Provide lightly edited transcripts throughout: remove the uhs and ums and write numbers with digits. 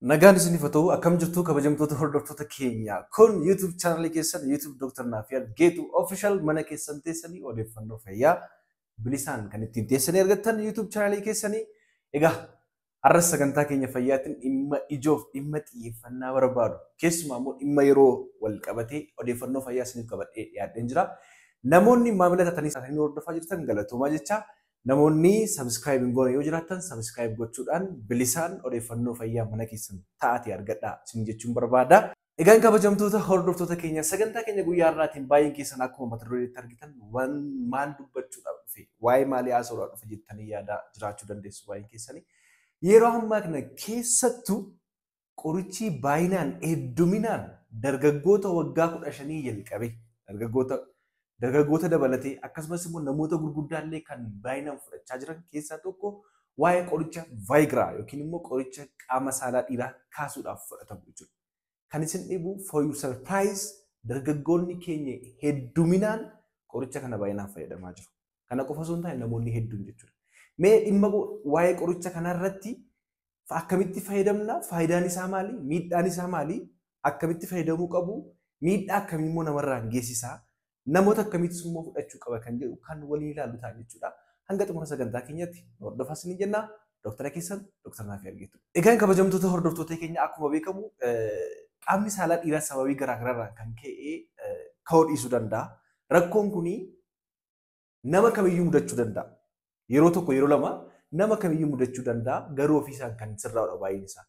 Nagaan isiniif haa ta'u, akkam jirtu kabajamtoota hordoftoota keenya? Kun YouTube chaanalii keessan YouTube Dr. Naafiyaad Geetu Official, mana keessan teessanii odeeffannoo fayyaa bilisaan kan ittiin teessanii argattan YouTube chaanalii keessanii. Egaa har'as sagantaa keenya fayyaatiin dhimma ijoof dhimma xiyyeeffannaa barbaadu, keessumaa immoo dhimma yeroo wal qabatee odeeffannoo fayyaa isiniif qabadhee dhiyaadheen jira. Namoonni maamila taatanii isaanii hordofaa jirtan galatoomaa jecha, namoonni subscribe hin goone yoo jiraattan subscribe gochuudhaan bilisaan odeeffannoo fayyaa mana keessan taa'ate argadhaa isin jechuun barbaada. Egaan kabajamtoota hordoftoota keenya, sagantaa keenya guyyaa har'aatiin baay'een keessan akkuma mata dureetti argitan waan maal dubbachuudhaaf dhufe, waa'ee maalii haasa'uudhaaf dhufe jettanii yaada jiraachuu dandeessu baay'een keessanii. Yeroo ammaa kana keessattuu qorichi baay'inaan hedduminaan dargaggoota waggaa 15 jalqabe dargaggoota dabalatee akkasumas immoo namoota gurguddaallee kan baay'inaan fudhachaa jiran keessaa tokko waa'ee qoricha Viagra yookiin immoo qoricha qaama saalaa dhiiraa kaasuudhaaf fudhatamu jechuudha. Kan isin dhibu, for your surprise, dargaggoonni keenya hedduminaan qoricha kana baay'inaan fayyadamaa jiru. Kana qofa osoo hin taane namoonni hedduun jechuudha. Mee dhimma waa'ee qoricha kanarratti akkamitti fayyadamna? Faayidaan isaa maali? Miidhaan isaa maali? Akkamitti fayyadamuu qabu? Miidhaa akkamii immoo namarraan geessisaa? Namoota akkamittis immoo fudhachuu qaba kan jedhu kan waliin ilaallu ta'a jechuudha. Hanga xumura sagantaa keenyatti hordofaa isin jenna. Dooktara keessan Dooktara Naafii Argeetu. Egaan kabajamtoota hordoftoota keenya, akkuma beekamu qaamni saalaa dhiiraa sababii garaagaraarraan kan ka'e ka'uu dhiisuu danda'a. Rakkoon kuni nama kamiyyuu mudachuu danda'a. Yeroo tokko yeroo lama nama kamiyyuu mudachuu danda'a. Garuu ofiisaan kan sirraa'udha baay'een isaa.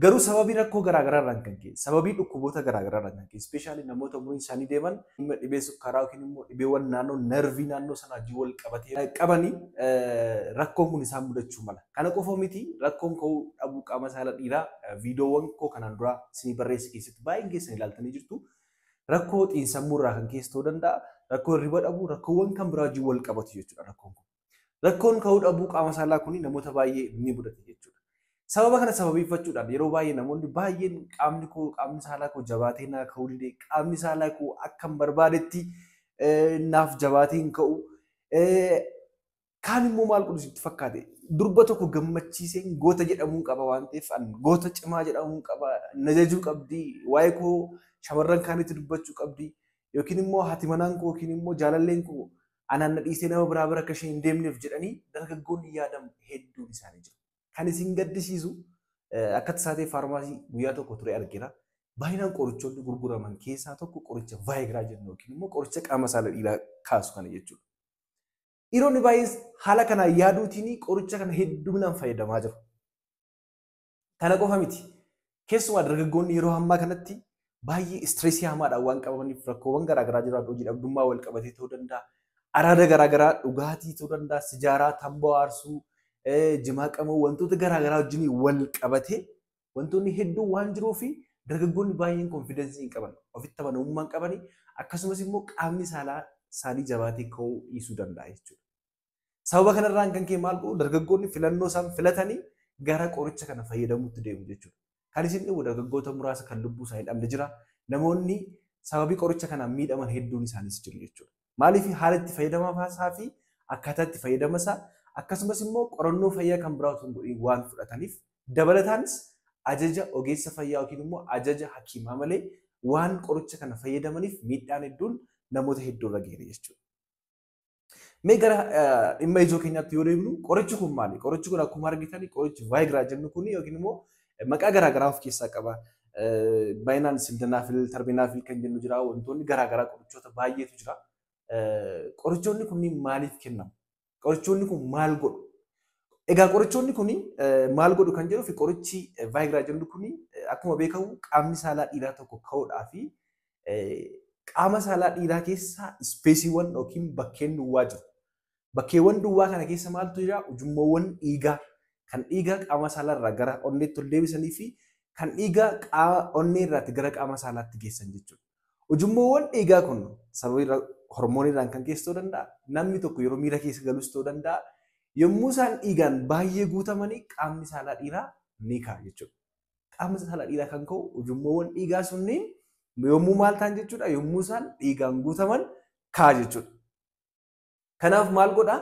Garuu sababii rakkoo garaagaraarraan kan ka'e, sababii dhukkuboota garaagaraarraan kan ka'e, especially namoota umuriin isaanii deeman dhimma dhibee sukkaaraa yookiin immoo dhibeewwan naannoo narvii naannoo sanaa wajjin wal qabatee qabanii rakkoon kun isaan mudachuu mala. Kana qofa miti, rakkoon ka'uu dhabuu qaama saala dhiiraa viidiyoowwan koo kanaan dura isinii barreesse keessatti baay'een keessan ilaaltanii jirtu. Rakkoo xiinsammuu irraa kan keessa ta'uu danda'a, rakkoo hirriba dhabuu, rakkoowwan kan biraa wajjin wal qabatu jechuudha rakkoon kun. Rakkoon ka'uu dhabuu qaama saalaa kun namoota baay'ee ni mudata jechuudha. Sababa kana sababeeffachuudhaan yeroo baay'ee namoonni baay'een qaamni koo, qaamni saalaa koo jabaatee naa ka'uu didee, qaamni saalaa koo akkan barbaadetti naaf jabaatee hin ka'u. Kaan immoo maal godhu sitti fakkaate? Durba tokko gammachiiseen goota jedhamuun qaba waan ta'eef, an goota cimaa jedhamuun qaba, na jajuu qabdi, waa'ee koo shamarran kaanitti dubbachuu qabdi, yookiin immoo haati manaan koo yookiin immoo jaalalleen koo anaan na dhiisee nama biraa bira akka isheen hin deemneef jedhanii dargaggoonni yaadan hedduun isaanii jiru. Kan isin gaddisiisu, akka tasaa ta'e faarmaasii guyyaa tokko ture argina. Baay'inaan qorichoonni gurguraman keessaa tokko qoricha Viagra jennu yookiin immoo qoricha qaama saala dhiiraa kaasu kana jechuudha. Dhiironni baay'een haala kanaan yaaduutiin qoricha kana hedduminaan fayyadamaa jiru. Kana qofa miti. Keessumaa dargaggoonni yeroo ammaa kanatti baay'ee stress hamaadhaan waan qabamaniif rakkoowwan garaagaraa jiraatu, hojii dhabdummaa wal qabatee ta'uu danda'a. Araada garaagaraa, dhugaatii ta'uu danda'a, sijaaraa, tamboo aarsuu, jimaa qamuu, wantoota garaagaraa wajjin wal qabatee wantoonni hedduun waan jiruu fi dargaggoonni baay'een confidence hin qaban, ofitti amanamummaa hin qabani, akkasumas immoo qaamni saalaa isaanii jabaatee ka'uu dhiisuu danda'a jechuudha. Sababa kanarraan kan ka'e maal godhu? Dargaggoonni filannoo isaan filatanii gara qoricha kana fayyadamuutti deemu jechuudha. Kan isin dhibu, dargaggoota muraasa kan lubbuu isaanii dhabne jira. Namoonni sababii qoricha kanaan miidhaman hedduun isaaniis jiru jechuudha. Maaliif? Haala itti fayyadama isaa fi akkaataa itti fayyadama isaa akkasumas immoo qorannoo fayyaa kan biraa osoo hin godhin waan fudhataniif, dabalataanis ajaja ogeessa fayyaa yookiin immoo ajaja hakiimaa malee waan qoricha kana fayyadamaniif miidhaan hedduun namoota hedduu irra gaheera jechuudha. Mee gara dhimma ijoo keenyaatti yoo deemnu, qorichi kun maali? Qorichi kun akkuma argitan qorichi Viagra jennu kun yookiin immoo maqaa garaagaraa of keessaa qaba. Baay'inaan sildenafil, terbinafil kan jennu jira. Wantoonni garaagaraa qorichoota baay'eetu jira. Qorichoonni kunniin maaliif kennamu? Qorichoonni kun maal godhu? Egaa qorichoonni kun maal godhu kan jedhuu fi qorichi Viagra jennu kun, akkuma beekamu qaamni saalaa dhiiraa tokko ka'uudhaa fi qaama saalaa dhiiraa keessa spaceiiwwan yookiin bakkeen duwwaa jiru. Bakkeewwan duwwaa kana keessa maaltu jira? Ujummoowwan dhiigaa kan dhiigaa qaama saalaa irraa gara onneetti ol deebisanii fi kan dhiigaa onnee irraatti gara qaama saalaatti geessan jechuudha. Ujummoowwan dhiigaa kun sababii hormooniirraan kan keessa ta'uu danda'a. Namni tokko yeroo miira keessa galus ta'uu danda'a. Yommuu isaan dhiigaan baay'ee guutamanii qaamni saalaa dhiiraa ni ka'a jechuudha. Qaamni saalaa dhiiraa kan ka'u ujummoowwan dhiigaa sunniin yommuu maal ta'an jechuudha? Yommuu isaan dhiigaan guutaman ka'a jechuudha. Kanaaf maal godhaa?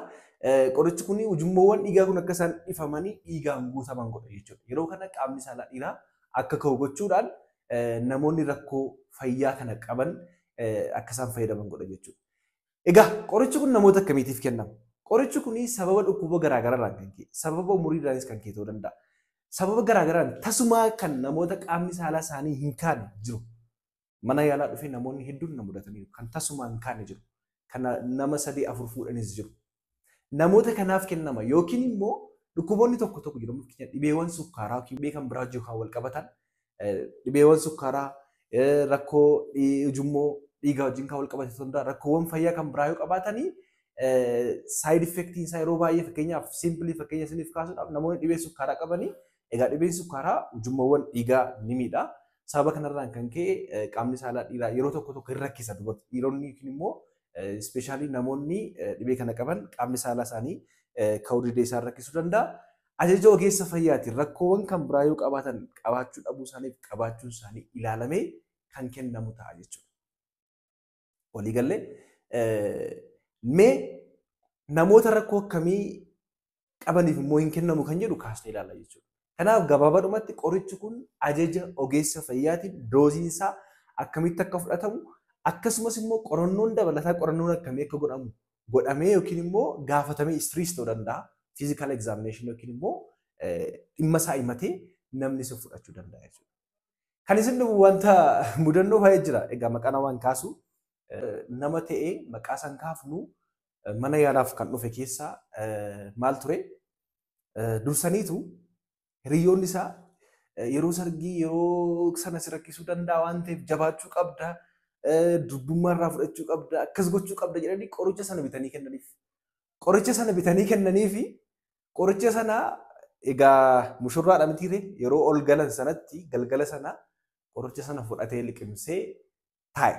Qorichi kun ujummoowwan dhiigaa kun akka isaan dhifamanii dhiigaan guutaman godha jechuudha. Yeroo kana qaamni saalaa dhiiraa akka ka'u gochuudhaan namoonni rakkoo fayyaa kana qaban akka isaan fayyadaman godha jechuudha. Egaa qorichi kun namoota akkamiitiif kennama? Qorichi kun sababa dhukkuba garaagaraarraan kan ka'e, sababa umuriidhaanis kan ka'e ta'uu danda'a. Sababa garaagaraan tasumaa kan namoota qaamni saalaa isaanii hin kaane jiru. Mana yaalaa dhufee namoonni hedduun na mudataniiru. Kan tasumaa hin kaane jiru. Kan nama 3, 4 fuudhanis jiru. Namoota kanaaf kennama yookiin immoo dhukkuboonni tokko tokko jiru. Fakkeenyaaf dhibeewwan sukkaaraa yookiin dhibee kan biraa wajjin kan wal qabatan, dhibeewwan sukkaaraa, rakkoo ujummoo dhiigaa wajjin kan wal qabate ta'uu danda'a. Rakkoowwan fayyaa kan biraa yoo qabaatanii side effectiin isaa yeroo baay'ee, fakkeenyaaf simply fakkeenya isiniif kaasuudhaaf, namoonni dhibee sukkaaraa qabanii, egaa dhibeen sukkaaraa ujummoowwan dhiigaa ni miidha. Sababa kanarraan kan ka'e qaamni saalaa dhiiraa yeroo tokko tokko hin rakkisa dubartii. Dhiironni yookiin immoo especially namoonni dhibee kana qaban qaamni saalaa isaanii ka'uu didee isaan rakkisuu danda'a. Ajaja ogeessa fayyaatiin rakkoowwan kan biraa yoo qabaatan qabaachuu dhabuu isaaniif qabaachuun isaanii ilaalamee kan kennamu ta'a jechuudha. Waliigallee mee namoota rakkoo akkamii qabaniif immoo hin kennamu kan jedhu kaasnee ilaalla jechuudha. Kanaaf gabaabaadhumatti qorichi kun ajaja ogeessa fayyaatiin doosiin isaa akkamitti akka fudhatamu, akkasumas immoo qorannoon dabalataa qorannoon akkamii akka godhamu godhamee yookiin immoo gaafatamee historiis ta'uu danda'a. Physical examination yookiin immoo dhimma isaa himatee namni sun fudhachuu danda'a jechuudha. Kan isin dhufu wanta mudannoo baay'ee jira. Egaa maqaa namaan kaasu, nama ta'ee maqaa isaan kaafnu, mana yaalaaf kan dhufe keessaa maal ture? Dursaniitu hiriyoonni isaa yeroo sargii yeroo sana si rakkisuu danda'a waan ta'eef jabaachuu qabda, durbummaa irraa fudhachuu qabda, akkas gochuu qabda jedhanii qoricha sana bitanii kennaniif. Qoricha sana bitanii kennaniifi qoricha sana egaa mushurraadha mitiire, yeroo ol galan sanatti galgala sana qoricha sana fudhatee liqimsee taa'e.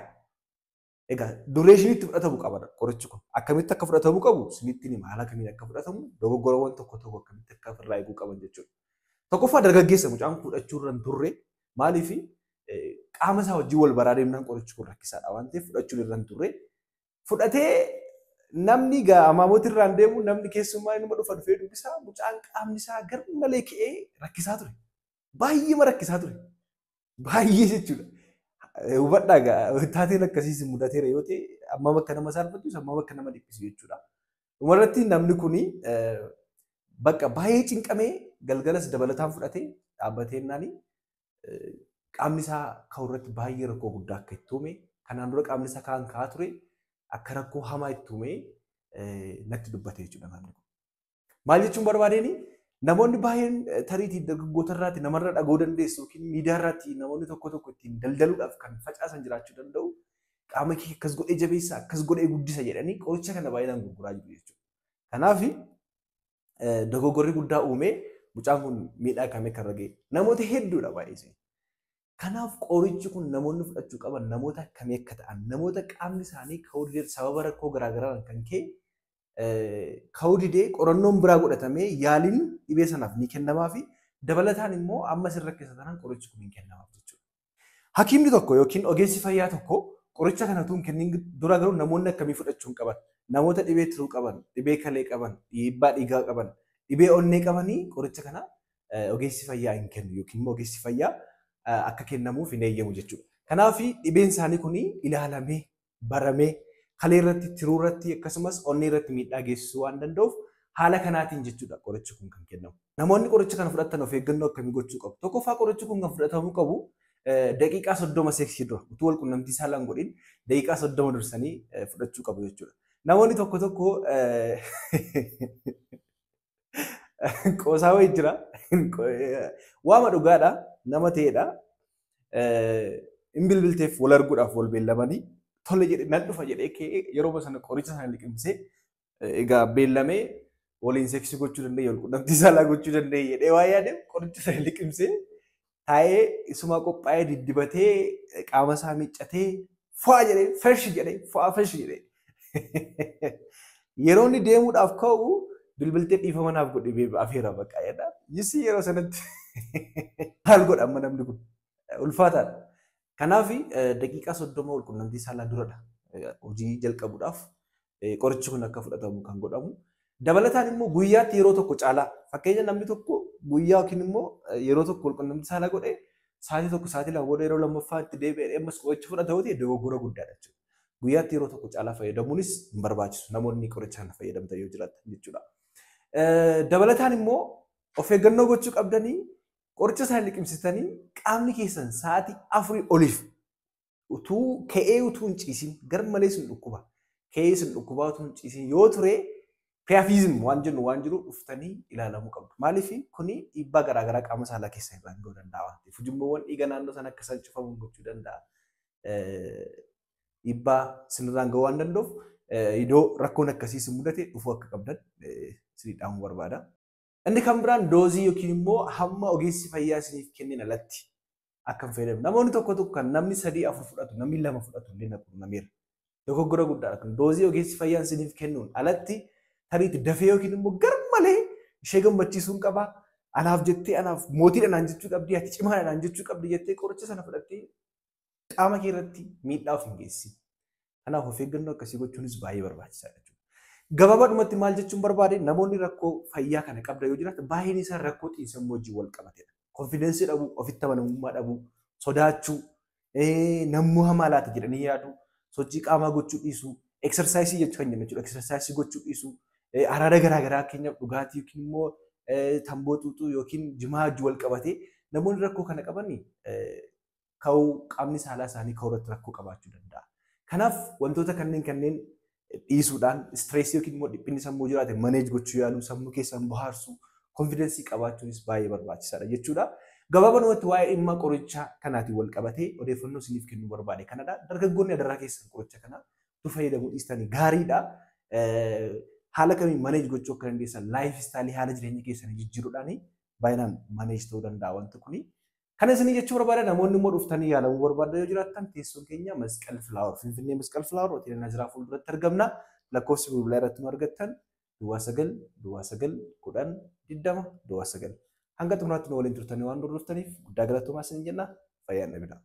Egaa durationitti fudhatamu qaba qorichi kun. Akkamitti akka fudhatamu qabu isinitti hima. Haala kamiin akka fudhatamu, dogoggorawwan tokko tokko akkamitti akka ofirraa eeguu qaban jechuudha. Tokkoffaa, dargaggeessa mucaan fudhachuu irra hin turre. Maaliif? Qaama isaa wajjin wal baraa deemnaan qorichi kun rakkisaadha waan ta'eef fudhachuun irra hin turre. Fudhatee namni egaa amaamooti irraan deemu, namni keessummaa inuma dhufa, dhufee dubbisaa, mucaan qaamni isaa gar malee ka'ee rakkisaa ture. Baay'ee rakkisaa ture. Baay'ee jechuudha. Hubadhaa egaa, taateen akkasiis mudateera yoo ta'e hammam akka nama saalfachiisu, hammam akka nama dhiphisu jechuudha. Dhumarratti namni kuni bakka baay'ee cinqamee galgalas dabalataan fudhatee dhaabbatee naani qaamni isaa ka'u irratti baay'ee rakkoo guddaa akka itti uume, kanaan dura qaamni isaa kaan ka'aa ture akka rakkoo hamaa itti uume natti dubbate jechuudha namni kun. Maal jechuun barbaadeen, namoonni baay'een tariitii dargaggoota irraati namarra dhagoo dandeessu yookiin miidiyaa irraatti namoonni tokko tokko ittiin daldaluudhaaf kan facaasan jiraachuu danda'u. Qaama kee akkas godhee jabeessa, akkas godhee guddisa jedhanii qoricha kana baay'inaan gurguraa jiru jechuudha. Kanaaf dogoggorri guddaa uumee mucaan kun miidhaa akkamii akka irra ga'e namoota hedduudha baay'ee. Kanaaf qorichi kun namoonni fudhachuu qaban namoota akkamii akka ta'an, namoota qaamni isaanii ka'uu didee sababa rakkoo garaagaraan kan ka'e ka'uu didee qorannoon biraa godhatamee yaaliin dhibee sanaaf ni kennamaa fi dabalataan immoo amma sirra keessa taanaan qorichi kun hin kennamaaf jechuudha. Hakiimni tokko yookiin ogeessi fayyaa tokko qoricha kana utuu hin kennin dura garuu namoonni akkamii fudhachuu hin qaban? Namoota dhibee tiruu qaban, dhibee kalee qaban, dhiibbaa dhiigaa qaban, dhibee onnee qabanii qoricha kana ogeessi fayyaa hin kennu yookiin immoo ogeessi fayyaa akka kennamuuf hin eeyyamu jechuudha. Kanaaf dhibeen isaanii kun ilaalamee baramee kalee irratti, tiruu irratti, akkasumas onnee irratti miidhaa geessisuu waan danda'uuf haala kanaatiin jechuudha qorichi kun kan kennamu. Namoonni qoricha kana fudhatan of eeggannoo akkamii gochuu qabu? Tokkoffaa, qorichi kun kan fudhatamuu qabu daqiiqaa 30 seeksii dura, utuu wal quunnamtii saalaa hin godhin daqiiqaa 30 dursanii fudhachuu qabu jechuudha. Namoonni tokko tokko qoosaa wayii jira. Waama dhugaadha, nama ta'edha. Hin bilbilteef wal arguudhaaf wal beellamanii, tole jedhe, nan dhufa jedhee ka'ee yeroo sana qoricha sana liqimsee, egaa beellamee waliin seeksii gochuu danda'e, wal quunnamtii saalaa gochuu danda'e jedhee waa yaadeef qoricha sana liqimsee taa'ee isuma qophaa'ee diddibatee qaama isaa miiccatee fo'aa jedhee fresh jedhee fo'aa fresh jedhee yeroo inni deemuudhaaf ka'u bilbiltee dhiifama naaf godhe beeba afeera bakka jedha. Yisii yeroo sanatti maal godha amma namni kun? Ulfaataadha. Kanaaf daqiiqaa 30 wal quunnamtii saalaa duradha hojii jalqabuudhaaf qorichi kun akka fudhatamu kan godhamu. Dabalataan immoo guyyaatti yeroo tokko caalaa, fakkeenya namni tokko guyyaa yookiin immoo yeroo tokko wal quunnamtii saalaa godhe Sa'aatii 1 sa'aatii 2 booda yeroo lammaffaa itti deebi'ee ammas qoricha fudhata yoo ta'e dogoggora guddaadha jechuudha. Guyyaatti yeroo tokko caalaa fayyadamuunis hin barbaachisu namoonni qoricha kana fayyadamtan yoo jiraatan jechuudha. Dabalataan immoo of eeggannoo gochuu qabdanii qoricha sana liqimsitanii qaamni keessan sa'aatii 4 oliif utuu ka'ee utuu hin ciisin garmalee sin dhukkuba. Ka'ee sin dhukkubaa utuu hin ciisin yoo ture priapism waan jennu waan jiru dhuftanii ilaalamuu qabdu. Maaliif kuni dhiibbaa garaagaraa qaama saalaa keessan irraan ga'uu danda'a waan ta'eef. Ujummoowwan dhiiga naannoo sana akka isaan cufaman gochuu danda'a. Dhiibbaa sinirraan ga'uu waan danda'uuf iddoo rakkoon akkasii sin mudate dhufuu akka qabdan isinii dhaamuu barbaada. Inni kan biraan doozii yookiin immoo hamma ogeessi fayyaa isiniif kenneen alatti akka hin fayyadamne. Namoonni tokko tokko kan namni 3 4 fudhatu namni 2 fudhatu illee na qunnameera. Dogoggora guddaadha kun. Doozii ogeessi fayyaa isiniif kennuun alatti tariitti dafee yookiin immoo garmalee ishee gammachiisuun qaba. Anaaf jettee anaaf mootiidha naan jechuu qabdi, ati cimaadha naan jechuu qabdi jettee qoricha sana fudhattee qaama kee irratti miidhaa of hin geessin. Kanaaf of eeggannoo akkasii gochuunis baay'ee barbaachisaadha jechuudha. Gabaabadhumatti maal jechuun barbaade namoonni rakkoo fayyaa kana qabda yoo jiraatan baay'een isaa rakkoo xiinsammuu wajjin wal qabatedha. Konfidensii dhabuu, ofitti amanamummaa dhabuu, sodaachuu, nammuu hamaa laata jedhanii yaaduu, sochii qaamaa gochuu dhiisuu, eksersaayisii jechuu kan jennu jechuudha. Eksersaayisii gochuu dhiisuu, araada garaagaraa keenyaaf dhugaatii yookiin immoo tamboo xuuxuu yookiin jimaa wajjin wal qabatee namoonni rakkoo kana qaban ka'uu qaamni saalaa isaanii ka'uu irratti rakkoo qabaachuu danda'a. Kanaaf wantoota kanneen dhiisuudhaan istireesii yookiin immoo dhiphinni sammuu jiraate maneej gochuu yaaluu, sammuu keessan bohaarsuu, konfidensii qabaachuunis baay'ee barbaachisaadha jechuudha. Gabaabumatti waa'ee dhimma qorichaa kanaatiin wal qabatee odeeffannoo isiniif kennuu barbaade kanadha. Dargaggoonni adaraa keessan qoricha kana utuu fayyadamuu dhiistanii gaariidha. Haala kamiin maneej gochuu akka dandeessan laayif istaayilii haala jireenya keessanii jijjiiruudhaan baay'inaan maneej ta'uu danda'a wanti kuni. Kana isinii jechuu barbaada namoonni immoo dhuftanii yaalamuu barbaaddan yoo jiraattan teessoon keenya Masqal Filaawar Finfinnee Masqal Filaawar Hoteela Naziraa fuulduratti argamna. Lakkoofsi bilbilaa irratti nu argattan 09 09 10 20 09. Hanga xumuraatti nu waliin turtanii waan hordoftaniif guddaa galatoomaa isin jenna. Fayyaan dhabina.